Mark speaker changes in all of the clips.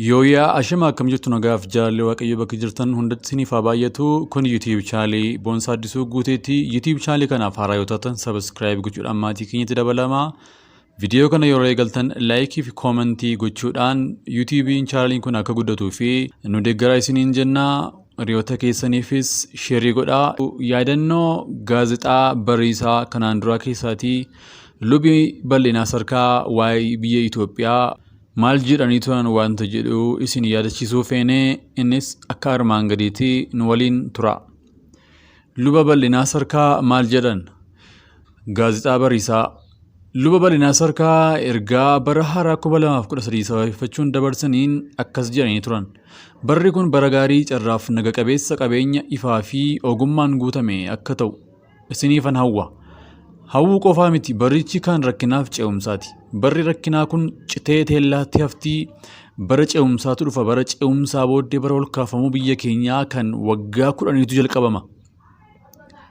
Speaker 1: Yooyaa ashama akkam jirtu nagaaf jaalalli waaqayyo bakka jirtan hundatti isiniif haa baay'atu. Kun YouTube chaanalii Boonsaa Addisuu Guuteetti. YouTube chaanalii kanaaf haaraa yoo taatan subscribe gochuudhaan maatii keenyatti dabalamaa. Viidiyoo kana yeroo eegaltan laayikii fi koomentii gochuudhaan YouTube'n chaanaliin kun akka guddatuu fi nu deeggaraa isiniin jenna. Hiriyoota keessaniifis sheerii godhaa. Yaadannoo gaazexaa Bariisaa kanaan duraa keessaatii lubi bal'inaa sarkaa waa'ee biyya Itoophiyaa maal jedhanii turan wanta jedhu isin yaadachiisuu feene innis akka armaan gadiitti nu waliin tura. Luba bal'inaa sarkaa maal jedhan? Gaazexaa Bariisaa. Luba bal'inaa sarkaa ergaa bara haaraa 2013 sababeeffachuun dabarsaniin akkas jedhanii turan. Barri kun bara gaarii carraaf naga qabeessa qabeenya ifaa fi ogummaan guutame akka ta'u isiniifan hawwa. Hawwuu qofaa miti barichi kan rakkinaaf ce'umsaati. Barri rakkinaa kun citee teellaatti haftii bara ce'umsaatu dhufa. Bara ce'umsaa booddee bara ol kaafamuu biyya keenyaa kan waggaa kudhaniitu jalqabama.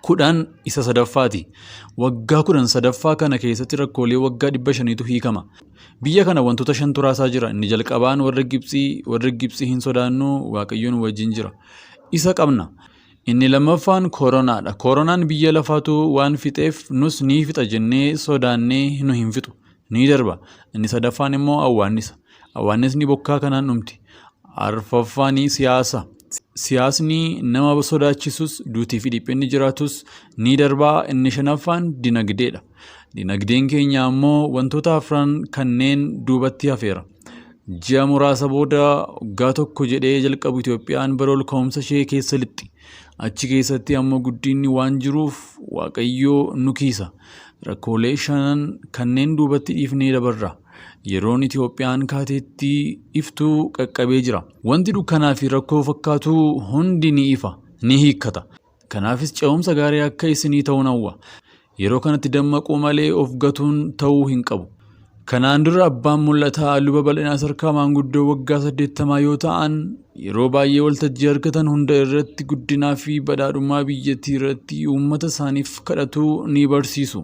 Speaker 1: 10 isa sadaffaati. Waggaa 10 sadaffaa kana keessatti rakkoolee waggaa 500tu hiikama. Biyya kana wantoota shantu raasaa jira. Inni jalqabaan warra Gibxii, warra Gibxii hin sodaannu Waaqayyoon wajjin jira. Isa qabna. Inni lammaffaan koronaadha. Koronaan biyya lafaatu waan fixeef nus ni fixa jennee sodaannee nu hin fixu. Ni darba. Inni sadaffaan immoo awwaannisa. Awwaannisni bokkaa kanaan dhumti. Arfaffaan siyaasa. Siyaasni nama sodaachisus duutii fi dhiphinni jiraatus ni darba. Inni shanaffaan dinagdeedha. Dinagdeen keenya ammoo wantoota afran kanneen duubatti hafeera. Ji'a muraasa booda waggaa tokko jedhee jalqabu Itoophiyaan bara ol ka'umsa ishee keessa lixxi. Achi keessatti ammoo guddinni waan jiruuf Waaqayyo nu kiisa. Rakkoolee shanan kanneen duubatti dhiifnee dabarra. Yeroon Itoophiyaan kaateetti iftu qaqqabee jira. Wanti dukkanaa fi rakkoo fakkaatu hundi ni ifa, ni hiikkata. Kanaafis ce'umsa gaarii akka isinii ta'uun hawwa. Yeroo kanatti dammaquu malee of gatuun ta'uu hin qabu. Kanaan dura abbaan mul'ataa luba bal'inaa sarkaa maanguddoo waggaa 80 yoo ta'an yeroo baay'ee waltajjii argatan hunda irratti guddinaa fi badhaadhummaa biyyattii irratti uummata isaaniif kadhatu ni barsiisu.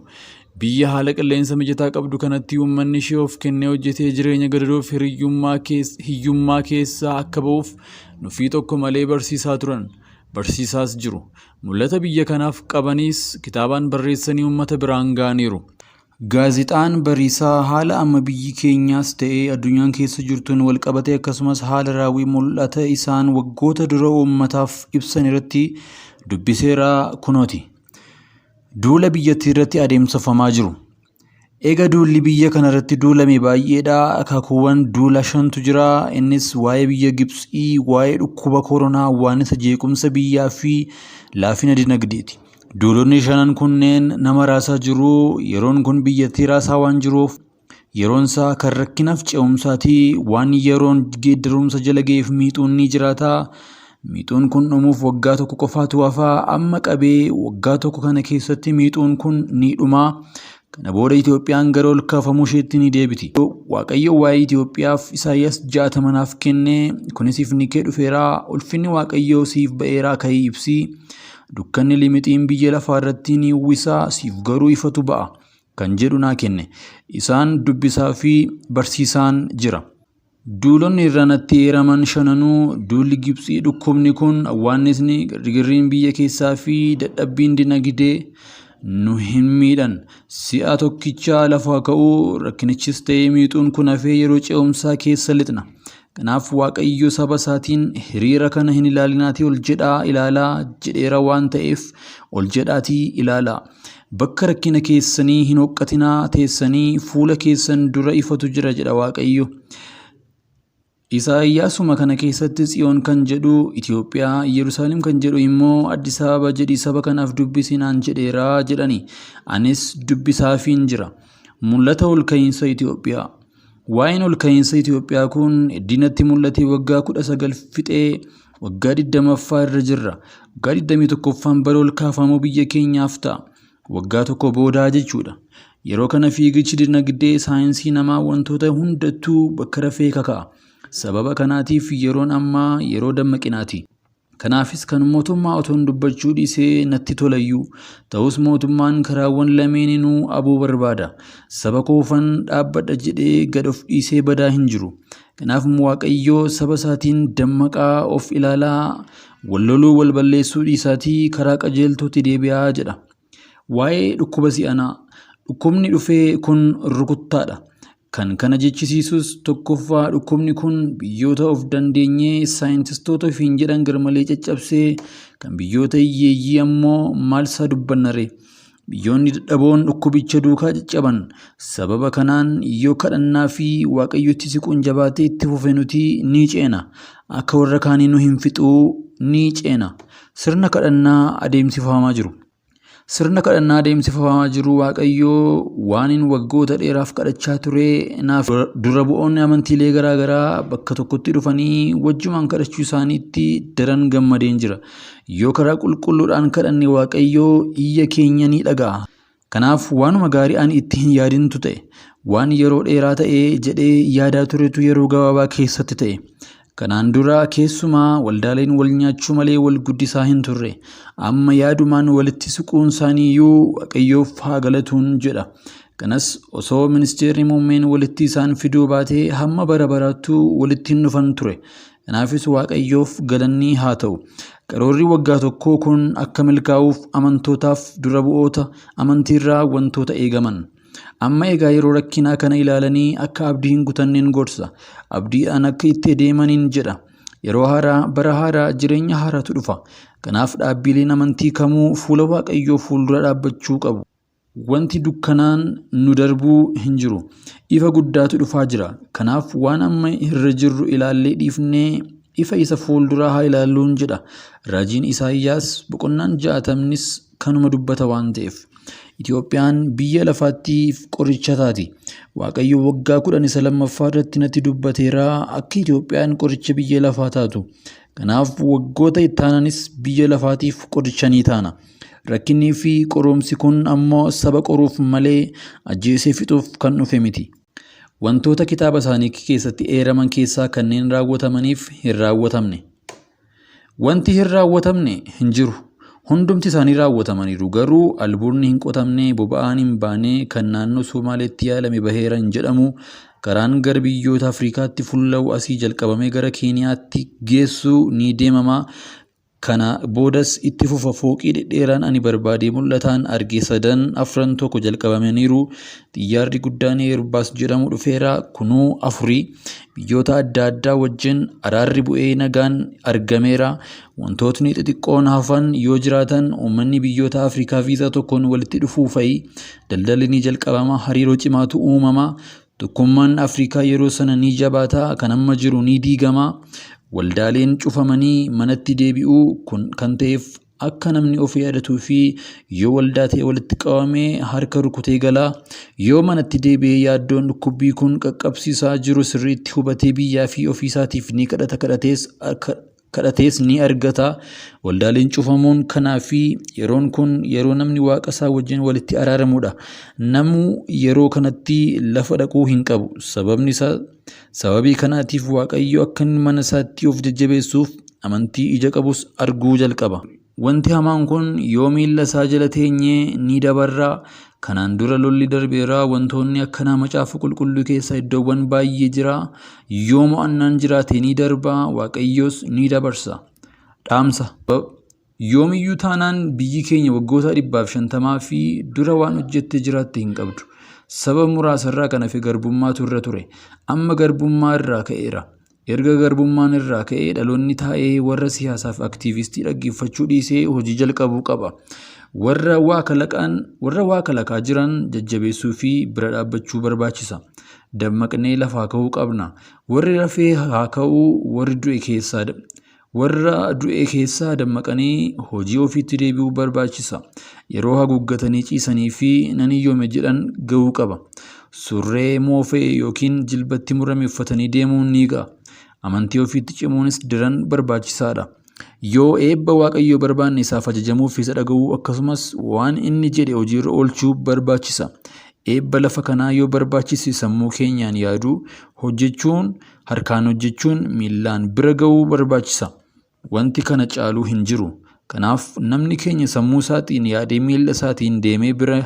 Speaker 1: Biyya haala qilleensa mijataa qabdu kanatti uummanni ishee of kennee hojjetee jireenya gadadoo fi hiyyummaa keessaa akka ba'uuf nuffii tokko malee barsiisaa turan. Barsiisaas jiru. Mul'ata biyya kanaaf qabanis kitaabaan barreessanii uummata biraan ga'aniiru. Gaazexaan Bariisaa haala amma biyyi keenyaas ta'ee addunyaan keessa jirtuun walqabatee akkasumas haala raawwii mul'ata isaan waggoota dura uummataaf ibsan irratti dubbiseera kunooti. Duula biyyattii irratti adeemsifamaa jiru. Eega duulli biyya kana irratti duulame baay'eedha. Akaakuuwwan duula shantu jira. Innis waa'ee biyya Gibxii, waa'ee dhukkuba koronaa, awwaannisa jeequmsa biyyaa fi laafina dinagdeeti. Duulonni shanan kunneen nama raasaa jiru. Yeroon kun biyyattii raasaa waan jiruuf yeroon isaa kan rakkinaaf ce'umsaati. Waan yeroon geeddarumsa jala ga'eef miixuun ni jiraata. Miixuun kun dhumuuf waggaa tokko qofaatu hafa. Amma qabee waggaa tokko kana keessatti miixuun kun ni dhuma. Kana booda Itoophiyaan gara ol kaafamuu isheetti ni deebiti. Waaqayyo waa'ee Itoophiyaaf Isaayyaas 60 naaf kenne. Kunis ifni kee dhufeera, ulfinni Waaqayyoo siif ba'eera ka'ii ibsi. Dukkanni limixiin biyya lafaa irratti ni uwwisa, siif garuu ifatu ba'a kan jedhu naa kenne. Isaan dubbisaa fi barsiisaan jira. Duulonni irranatti eeraman shananuu, duulli Gibxii, dhukkubni kun, awwaannisni, girgirriin biyya keessaa fi dadhabbiin dinagdee nu hin miidhan. Si'a tokkicha lafaa ka'uu, rakkinichis ta'ee miixuun kun hafee yeroo ce'umsaa keessa lixna. Kanaaf Waaqayyo saba isaatiin hiriira kana hin ilaalinaatii ol jedhaa ilaalaa jedheera waan ta'eef ol jedhaatii ilaalaa. Bakka rakkina keessanii hin hoqqatinaa teessanii fuula keessan dura ifatu jira jedha Waaqayyo. Isaayyaasuma kana keessatti Tsiyoon kan jedhu Itoophiyaa, Yerusaalem kan jedhu immoo Addis Ababa jedhii saba kanaaf dubbisi naan jedheera jedhani. Anis dubbisaafiin jira. Mul'ata ol ka'iinsa Itoophiyaa. Waa'een ol ka'iinsa Itoophiyaa kun diinatti mul'atee waggaa 19 fixee waggaa 20ffaa irra jirra. Waggaa 21ffaan bara ol kaafamuu biyya keenyaaf ta'a. Waggaa tokko boodaa jechuudha. Yeroo kana fiigichi dinagdee saayinsii namaa wantoota hundattuu bakka rafee kaka'a. Sababa kanaatiif yeroon ammaa yeroo dammaqinaati. Kanaafis kan mootummaa otoon dubbachuu dhiisee natti tolayyuu. Ta'us mootummaan karaawwan lameeninuu aboo barbaada. Saba koofan dhaabbadha jedhee gad of dhiisee badaa hin jiru. Kanaaf Waaqayyoo saba isaatiin dammaqaa of ilaalaa, wal loluu wal balleessuu dhiisaatii karaa qajeeltootti deebi'aa jedha. Waa'ee dhukkuba si'anaa. Dhukkubni dhufee kun rukuttaadha. Kan kana jechisiisus tokkoffaa dhukkubni kun biyyoota of dandeenyee saayintistoota ofiin jedhan garmalee caccabsee kan biyyoota hiyyeeyyii ammoo maal isaa dubbanna ree? Biyyoonni dadhaboon dhukkubicha duukaa caccaban. Sababa kanaan yoo kadhannaa fi Waaqayyotti siquun jabaatee itti fufe nuti ni ceena. Akka warra kaanii nu hin fixuu ni ceena. Sirna kadhannaa adeemsifamaa jiru. Sirna kadhannaa adeemsifamaa jiru Waaqayyoo waanin waggoota dheeraaf kadhachaa ture naaf dura bu'oonni amantiilee garaagaraa bakka tokkotti dhufanii wajjumaan kadhachuu isaaniitti daran gammadeen jira. Yoo karaa qulqulluudhaan kadhanne Waaqayyoo iyya keenya ni dhaga'a. Kanaaf waanuma gaarii ani itti hin yaadintu ta'e. Waan yeroo dheeraa ta'e jedhee yaadaa turetu yeroo gabaabaa keessatti ta'e. Kanaan dura keessumaa waldaaleen wal nyaachuu malee wal guddisaa hin turre. Amma yaadumaan walitti siquun isaaniiyyuu Waaqayyoof haa galatuun jedha. Kanas osoo ministeerri muummeen walitti isaan fiduu baatee hamma bara baraattuu walitti hin dhufan ture. Kanaafis Waaqayyoof galanni haa ta'u. Karoorri waggaa tokkoo kun akka milkaa'uuf amantootaaf dura bu'oota amantiirraa wantoota eegaman. Amma egaa yeroo rakkinaa kana ilaalanii akka abdii hin kutanneen gorsa. Abdiidhaan akka itti deemaniin jedha. Yeroo haaraa, bara haaraa, jireenya haaraatu dhufa. Kanaaf dhaabbileen amantii kamuu fuula Waaqayyoo fuuldura dhaabbachuu qabu. Wanti dukkanaan nu darbuu hin jiru. Ifa guddaatu dhufaa jira. Kanaaf waan amma irra jirru ilaallee dhiifnee ifa isa fuulduraa haa ilaalluun jedha. Raajiin Isaayyaas boqonnaan jaatamnis kanuma dubbata waan ta'eef. Itoophiyaan biyya lafaattiif qoricha taati. Waaqayyo waggaa kudhan isa lammaffaa irratti natti dubbateera akka Itoophiyaan qoricha biyya lafaa taatu. Kanaaf waggoota itti aananis biyya lafaatiif qoricha ni taana. Rakkinnii fi qorumsi kun ammoo saba qoruuf malee ajjeesee fixuuf kan dhufe miti. Wantoota kitaaba isaanii keessatti eeraman keessaa kanneen raawwatamaniif hin raawwatamne. Wanti hin raawwatamne hin jiru. Hundumti isaanii raawwatamaniiru. Garuu albuudni hin qotamne, boba'aan hin baane, kan naannoo Somaaleetti yaalame baheera hin jedhamu. Karaan gara biyyoota Afrikaatti fulla'u asii jalqabamee gara Keeniyaatti geessu ni deemama. Kana boodas itti fufa fooqii dhedheeraan ani barbaadee mul'ataan arge sadan afran tokko jalqabamaniiru. Xiyyaarri guddaan Eerbaas jedhamu dhufeera. Kunuu afurii. Biyyoota adda addaa wajjin araarri bu'ee nagaan argameera. Wantootni xixiqqoon hafan yoo jiraatan uummanni biyyoota Afrikaa viizaa tokkoon walitti dhufuu fa'i. Daldalli ni jalqabama, hariiroo cimaatu uumama. Tokkummaan Afrikaa yeroo sana ni jabaata, kan amma jiru ni diigama. Waldaaleen cufamanii manatti deebi'uu kun kan ta'eef akka namni of yaadatuu fi yoo waldaa ta'e walitti qabamee harka rukutee gala. Yoo manatti deebi'ee yaaddoon dhukkubbii kun qaqqabsiisaa jiru sirriitti hubatee biyyaa fi ofiisaatiif ni kadhata kadhatees ni argata. Waldaaleen cufamuun kanaa fi yeroon kun yeroo namni waaqa isaa wajjin walitti araaramudha. Namuu yeroo kanatti lafa dhaquu hin qabu. Sababni isaa sababii kanaatiif Waaqayyo akka inni mana isaatti of jajjabeessuuf amantii ija qabus arguu jalqaba. Wanti hamaan kun yoo miilla isaa jala teenye ni dabarra. Kanaan dura lolli darbeera. Wantoonni akkanaa macaafa qulqulluu keessa iddoowwan baay'ee jira. Yoo mo'annaan jiraate ni darba, Waaqayyos ni dabarsa. Dhaamsa. Yoomiyyuu taanaan biyyi keenya waggoota 150 fi dura waan hojjettee jiraatte hin qabdu. Saba muraasarraa kan hafe garbummaatu irra ture. Amma garbummaa irraa ka'eera. Erga garbummaan irraa ka'ee dhaloonni taa'ee warra siyaasaaf aktiivistii dhaggeeffachuu dhiisee hojii jalqabuu qaba. Warra waa kalaqaan warra waa kalaqaa jiran jajjabeessuu fi bira dhaabbachuu barbaachisa. Dammaqnee lafaa ka'uu qabna. Warri rafee haa ka'uu warri du'e keessaa warra du'e keessaa dammaqanii hojii ofiitti deebi'uu barbaachisa. Yeroo haguuggatanii ciisanii fi nan hiyyoome jedhan ga'uu qaba. Surree moofa'e yookiin jilbatti murame uffatanii deemuun ni ga'a. Amantii ofiitti cimuunis daran barbaachisaadha. Yoo eebba Waaqayyoo barbaanne isaaf ajajamuu fi isa dhaga'uu akkasumas waan inni jedhe hojiirra oolchuu barbaachisa. Eebba lafa kanaa yoo barbaachise sammuu keenyaan yaaduu, hojjechuun, harkaan hojjechuun, miillaan bira ga'uu barbaachisa. Wanti kana caalu hin jiru. Kanaaf namni keenya sammuu isaatiin yaadee miilla isaatiin deemee bira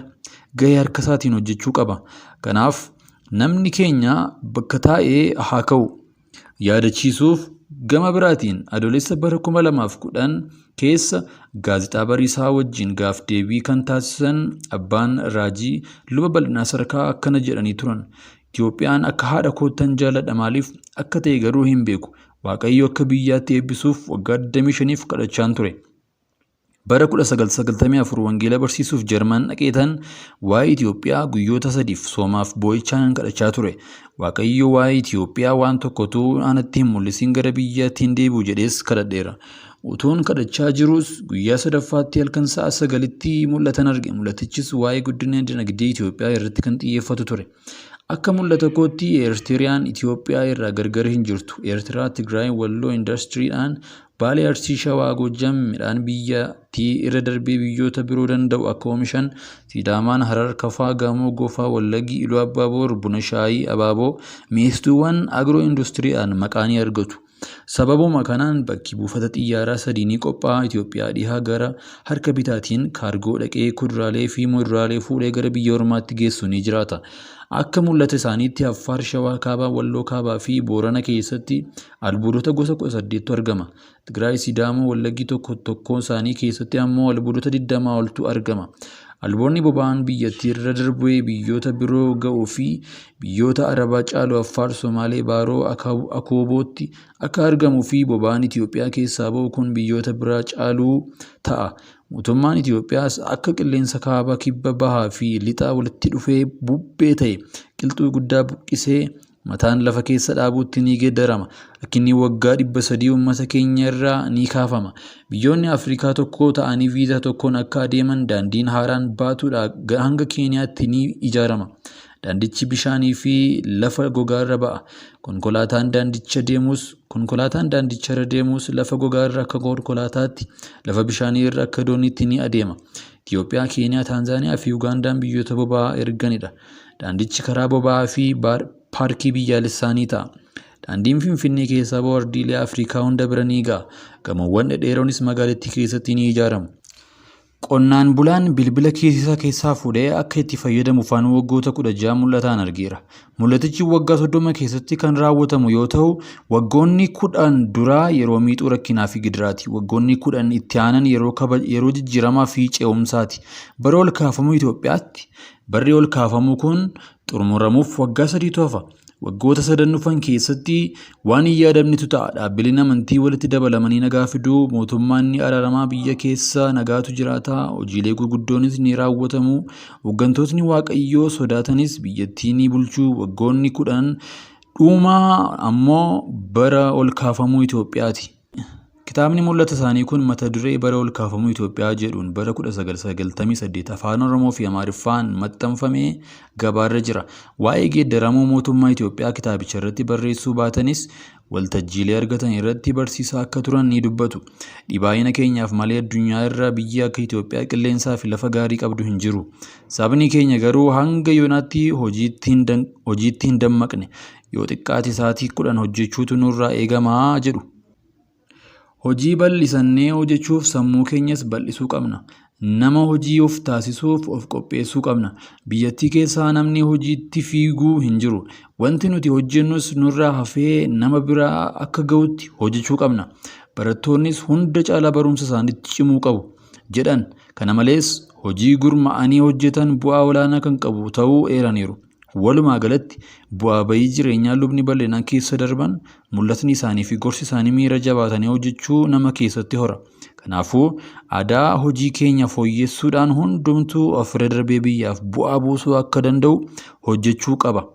Speaker 1: gahee harka isaatiin hojjechuu qaba. Kanaaf namni keenya bakka taa'ee haa ka'u. yaadachiisuuf gama biraatiin Adoolessa bara 2010 keessa Gaazexaa Bariisaa wajjin gaafdeebii kan taasisan Abbaan Raajii Luba Bal'inaa Sarkaa akkana jedhanii turan. Itoophiyaan akka haadha koottan jaalladha maaliif akka ta'e garuu hin beeku. Waaqayyo akka biyyaatti eebbisuuf waggaa 25f kadhachaan ture. Bara 1994 wangeela barsiisuuf Jarman dhaqeetan waa'ee Itoophiyaa guyyoota sadiif soomaaf boo'ichaan kadhachaa ture. Waaqayyo waa'ee Itoophiyaa waan tokko utuu anatti hin mul'isiin gara biyyaatti hin deebi'u jedhees kadhadheera. Utuun kadhachaa jiruus guyyaa sadaffaatti halkan sa'a sagalitti mul'atan arge. Mul'atichis waa'ee guddina dinagdee Itoophiyaa irratti kan xiyyeeffatu ture. Akka mul'ata kootti Eertiriyaan Itoophiyaa irraa gargar hin jirtu. Eertiraa, Tigraay, Walloo indastiriidhaan Baalee, Arsii, Shawaa, Goojjam midhaan biyyattii irra darbee biyyoota biroo danda'u akka oomishan, Sidaamaan, Harar, Kafaa, Gaamoo, Gofaa, Wallaggi, Iluu Abbaa Boor buna, shaayii, abaaboo, mi'eessituuwwan agiroo industiriidhaan maqaa ni argatu. Sababuma kanaan bakki buufata xiyyaaraa sadii ni qophaa'a Itoophiyaa dhihaa gara harka bitaatiin kaargoo dhaqee kuduraalee fi muduraalee fuudhee gara biyya ormaatti geessu ni jiraata. Akka mul'ata isaaniitti Affaar, Shawaa Kaabaa, Walloo Kaabaa fi Boorana keessatti albuudota gosa 18tu argama. Tigraay, Sidaamoo, Wallaggi tokko tokkoo isaanii keessatti ammoo albuudota 20 oltu argama. Albuudni boba'aan biyyattii irra darbee biyyoota biroo ga'uu fi biyyoota Arabaa caalu Affaar, Somaalee, Baaroo, Akoobootti akka argamuu fi boba'aan Itoophiyaa keessaa ba'u kun biyyoota biraa caaluu ta'a. Mootummaan Itoophiyaas akka qilleensa kaaba, kibba, bahaa fi lixaa walitti dhufee bubbee ta'e qilxuu guddaa buqqisee Mataan lafa keessa dhaabuutti ni geeddarama. Rakkinni waggaa 300 uummata keenya irraa ni kaafama. Biyyoonni Afrikaa tokko ta'anii viizaa tokkoon akka adeeman daandiin haaraan Baatuudhaa hanga Keeniyaatti ni ijaarama. Daandichi bishaanii fi lafa gogaarra ba'a. Konkolaataan daandicha deemus konkolaataan daandicharra deemus lafa gogaarra akka konkolaataatti, lafa bishaanii irra akka dooniitti ni adeema. Itoophiyaa, Keeniyaa, Taanzaaniyaa fi Ugaandaan biyyoota boba'aa erganidha. Daandichi karaa boba'aa fi paarkii biyyaalessaa ni ta'a. Daandiin Finfinnee keessaa ba'u ardiilee Afrikaa hunda bira ni ga'a. Gamoowwan dhedheeroonis magaalattii keessatti ni ijaaramu. Qonnaan bulaan bilbila kiisiisaa keessaa fuudhee akka itti fayyadamu faanuu waggoota 16 mul'ataan argeera. Mul'atichi waggaa 30 keessatti kan raawwatamu yoo ta'u, waggoonni 10 duraa yeroo miixuu rakkinaa fi gidiraati. Waggoonni 10 itti aanan yeroo jijjiiramaa fi ce'umsaati. Bara ol kaafamuu Itoophiyaatti Barri ol kaafamuu kun xumuramuuf waggaa sadiitu hafa. Waggoota sadan dhufan keessatti waan hin yaadamnetu ta'a. Dhaabbileen amantii walitti dabalamanii nagaa fiduu, mootummaan ni araarama, biyya keessa nagaatu jiraata, hojiilee gurguddoonis ni raawwatamu. Hooggantootni Waaqayyoo sodaatanis biyyattii ni bulchu. Waggoonni 10 dhumaa ammoo bara ol kaafamuu Itoophiyaati. Kitaabni mul'ata isaanii kun mata duree Bara Ol Kaafamuu Itoophiyaa jedhuun bara 1998 Afaan Oromoo fi Amaariffaan maxxanfamee gabaarra jira. Waa'ee geeddaramuu mootummaa Itoophiyaa kitaabicha irratti barreessuu baatanis waltajjiilee argatan irratti barsiisaa akka turan ni dubbatu. Dhibaa'ina keenyaaf malee addunyaa irra biyyi akka Itoophiyaa qilleensaa fi lafa gaarii qabdu hin jiru. Sabni keenya garuu hanga yoonaatti hojiitti hin dammaqne. Yoo xiqqaate sa'aatii 10 hojjechuutu nurraa eegama jedhu. Hojii bal'isannee hojjechuuf sammuu keenyas bal'isuu qabna. Nama hojii of taasisuuf of qopheessuu qabna. Biyyattii keessaa namni hojiitti fiigu hin jiru. Wanti nuti hojjennus nurraa hafee nama biraa akka ga'utti hojjechuu qabna. Barattoonnis hunda caalaa barumsa isaaniitti cimuu qabu jedhan. Kana malees hojii gurma'anii hojjetan bu'aa olaanaa kan qabu ta'uu eeraniiru. Walumaa galatti bu'aa ba'ii jireenyaa lubni bal'inaan keessa darban mul'atni isaanii fi gorsi isaanii miira jabaatanii hojjechuu nama keessatti hora. Kanaafuu aadaa hojii keenya fooyyessuudhaan hundumtuu ofirra darbee biyyaaf bu'aa buusuu akka danda'u hojjechuu qaba.